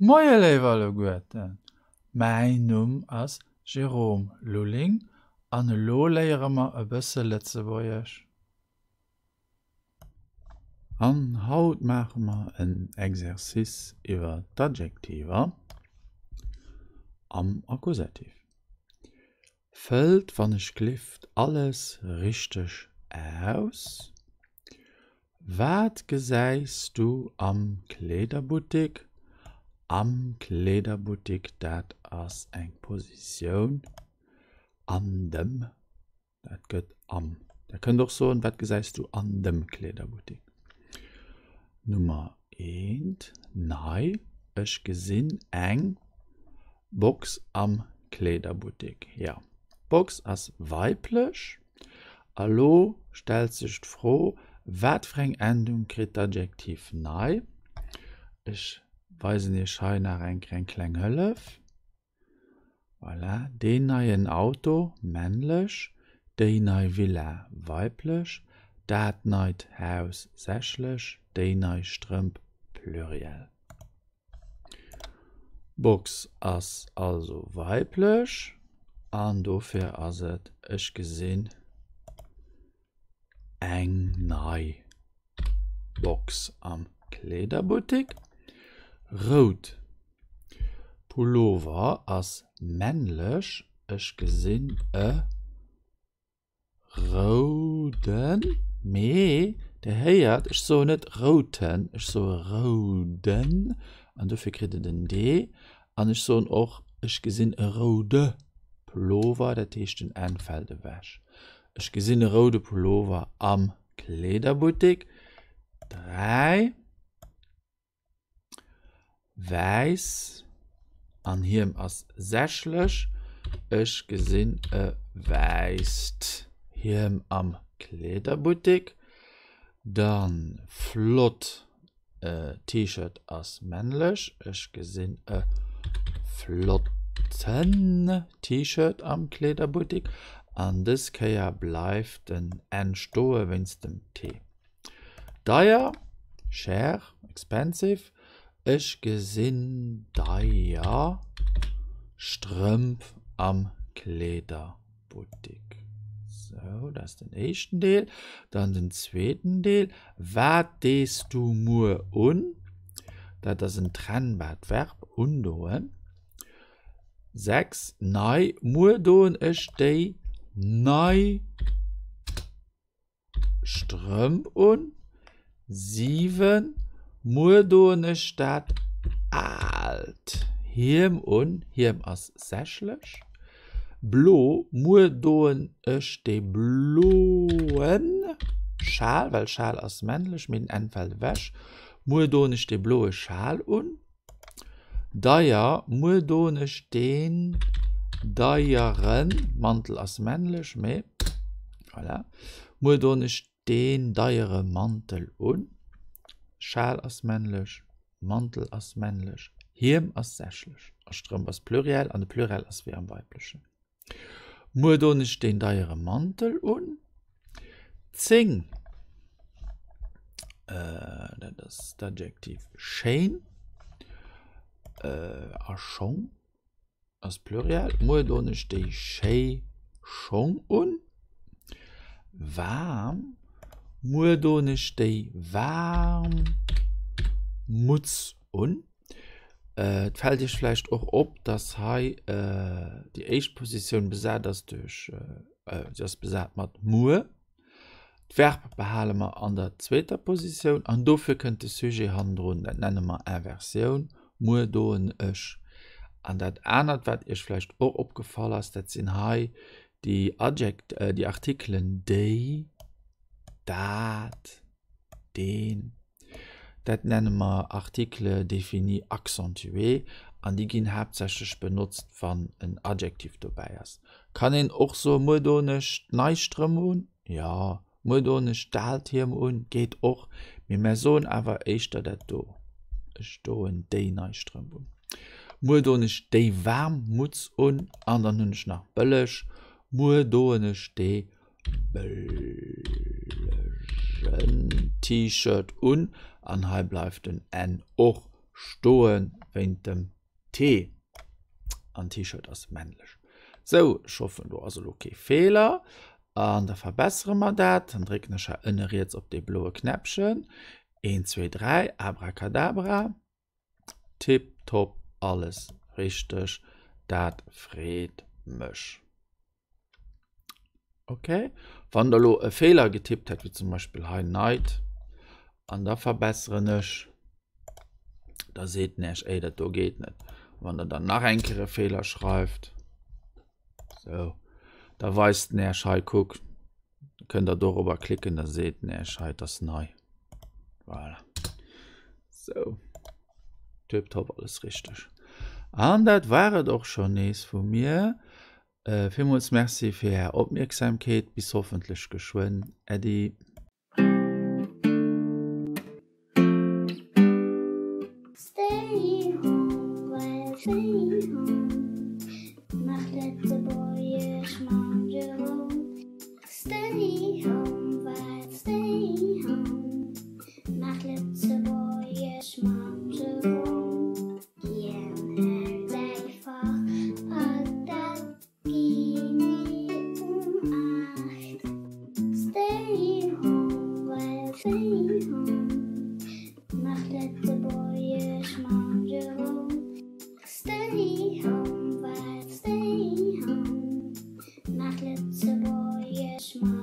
Moie léif alleguerten, mäin Numm ass Jérôme Lulling an elo léiere mer e bësse Lëtzebuergesch. An haut maache mer en Exercice iwwer d'Adjektiver am Akkusativ. Fëllt wann ech glift alles richteg aus. Wat gesäis du am Kleederbuttik? Am Kleederbuttik, dat ass eng Positioun an dem, dat gëtt am. Der kënnt och soen, Wat gesäis du an dem Kleederbuttik? Nummer eent, nei, ech gesinn eng Box am Kleederbuttek. Jo, Box ass weiblech. A lo stellt sech d'Fro, Wat fir eng Endung kritt d'Adjektiv nei? Ech weisen iech hei nach eng Kéier eng kleng Hëllef. Voilà, deen neien Auto, männlech, déi nei Villa, weiblech, dat neit Haus, sächlech, déi nei Strëmp, Pluriel. Box ass also weiblech an dofir ass et, ech gesinn eng nei Box am Kleederbuttek. Rout Pullover ass männlech, ech gesinn e Rouden, mee Dir héiert, ech soen net routen, ech soe rouden an dofir kritt et en D. An ech soen och, ech gesinn e roude Pullover, dat heescht den N fält ewech. Ech gesinn e roude Pullover am Kleederbuttek. 3. Wäiss an Hiem ass sächlech. Ech gesinn e wäisst Hiem am Kleederbuttek. Dann flott T-Shirt ass männlech. Ech gesinn e flotten T-Shirt am Kleederbuttek. An dës Kéier bleift den N stoe wéinst dem T. Deier, cher, expensive, Ech gesinn deier Strëmp am Kleederbuttik. Sou, dat ass den éischten Deel. Dann den zweeten Deel, Wat dees du muer un? Dat ass en trennbart Verb, undoen. 6, Nei, Muer doen ech déi nei. Strëmp un. 7, Muer doen ech dat aalt Hiem un. Hiem ass sächlech. Blo, Muer doen ech dee bloe Schal, well Schal ass männlech, mee den N fält ewech. Muer doen ech dee bloe Schal un. Deier, Muer doen ech deen deieren, Mantel ass männlech, mee voilà, muer doen ech deen deiere Mantel un. Schal ass männlech, Mantel ass männlech, Hiem ass sächlech a Strëmp ass Pluriel an de Pluriel ass wéi am weiblechen. Muer doen ech deen deiere Mantel un. 10, dat ass d'Adjektiv schéin, a Schong ass Pluriel. Muer doen ech déi schéi Schong un. Waarm, muer doen ech déi waarm Mutz un. Et fält iech vläicht och op, dass hei déi éischt Positioun besat ass duerch, se ass besat mat muer. D'Verb behale mer an der zweeter Positioun an dofir kënnt de Sujet hannendrun. Dat nenne mer Inversioun, muer doen ech. An dat anert, wat iech vläicht och opgefall ass, dat sinn hei déi Adjekt, déi Artikelen déi, dat, deen. Dat nenne mer Articles définis accentués an déi ginn haaptsächlech benotzt, wann en Adjektiv dobäi ass. Kann een och soen, Muer doen ech d'nei Strëmp un? Jo. Muer doen ech d'aalt Hiem un? Geet och. Mee mär soen awer éischter dat do, Ech doen déi nei Strëmp un. Muer doen ech déi waarm Mutz un. An dann hunn ech nach bëlleg, Muer doen ech dee bëllegen T-Shirt un an hei bleift den N och. Stoe wéint dem T. An T-Shirt ass männlech. Sou, ech hoffen do ass elo kee Feeler. An da verbessere mer dat. Dann drécken ech hei ënne riets op dee bloe Knäppchen. 1, 2, 3, Abracadabra. Tipptopp, alles richteg. Dat freet mech. Ok, wann der elo e Feeler getippt hätt, wéi zum Beispill hei night, an da verbesseren ech, da seet en Iech, ey, dat do geet net. Wann der dann nach eng Kéier e Feeler schreift, sou, da weist en Iech hei, kuck, kënnt der dorobber klicken, da seet en Iech hei, et ass nei. Voilà. Sou. Tiptop, alles richteg. An dat war et och schonn nees vu mir. Villmools Merci fir Är Opmierksamkeet. Bis hoffentlech geschwënn. Äddi. Hien hält säi Fach a dat genee um 8. Stay home, well stay home macht Lëtzebuergesch mam Jérôme. Stay home, well stay home macht Lëtzebuergesch mam.